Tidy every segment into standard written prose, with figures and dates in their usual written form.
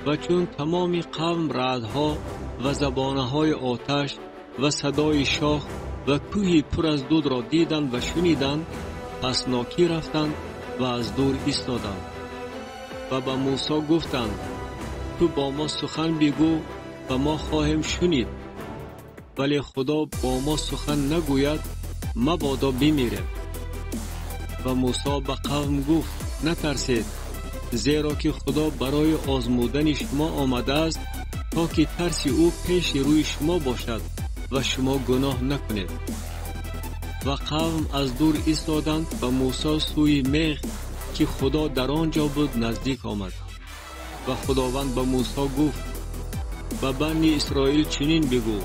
Ва чун тамоми қавм раъдҳо ва забонаҳои оташ ва садои шох ва кӯҳи пур аз дудро диданд ва шуниданд, пас нокӣ рафтанд ва аз дур истоданд. Ва ба Мусо гуфтанд: ту бо мо сухан бигӯ ва мо хоҳем шунид, вале Худо бо мо сухан нагӯяд, мабодо бимирем. Ва Мусо ба қавм гуфт: натарсед, зеро ки Худо барои озмудани шумо омадааст, то ки тарси ӯ пеши рӯи шумо бошад ва шумо гуноҳ накунед. Ва қавм аз дур истоданд ва Мусо сӯи меғ, ки Худо дар он ҷо буд, наздик омад. Ва Худованд ба Мусо гуфт: ба бани Исроил чунин бигӯ: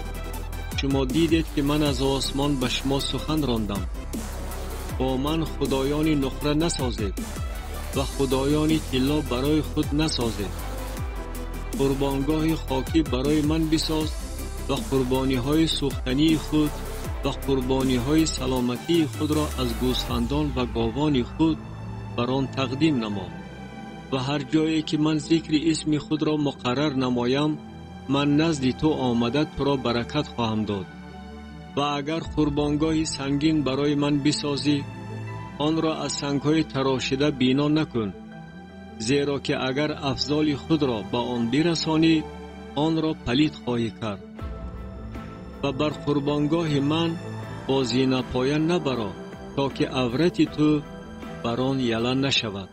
шумо дидед, ки ман аз осмон ба шумо сухан рондам. Бо ман худоёни нуқра насозед ва худоёни тилло барои худ насозед. Қурбонгоҳи хокӣ барои ман бисоз ва қурбониҳои сӯхтании худ ва қурбониҳои саломатии худро аз гӯсфандон ва говони худ бар он тақдим намо. Ва ҳар ҷое ки ман зикри исми худро муқаррар намоям, ман назди ту омада туро баракат хоҳам дод. Ва агар қурбонгоҳи сангин барои ман бисозӣ, онро аз сангҳои тарошида бино накун, зеро ки агар афзоли худро ба он бирасонӣ, онро палид хоҳӣ кард. Ва бар қурбонгоҳи ман бо зинапоя набаро, то ки аврати ту бар он яла нашавад.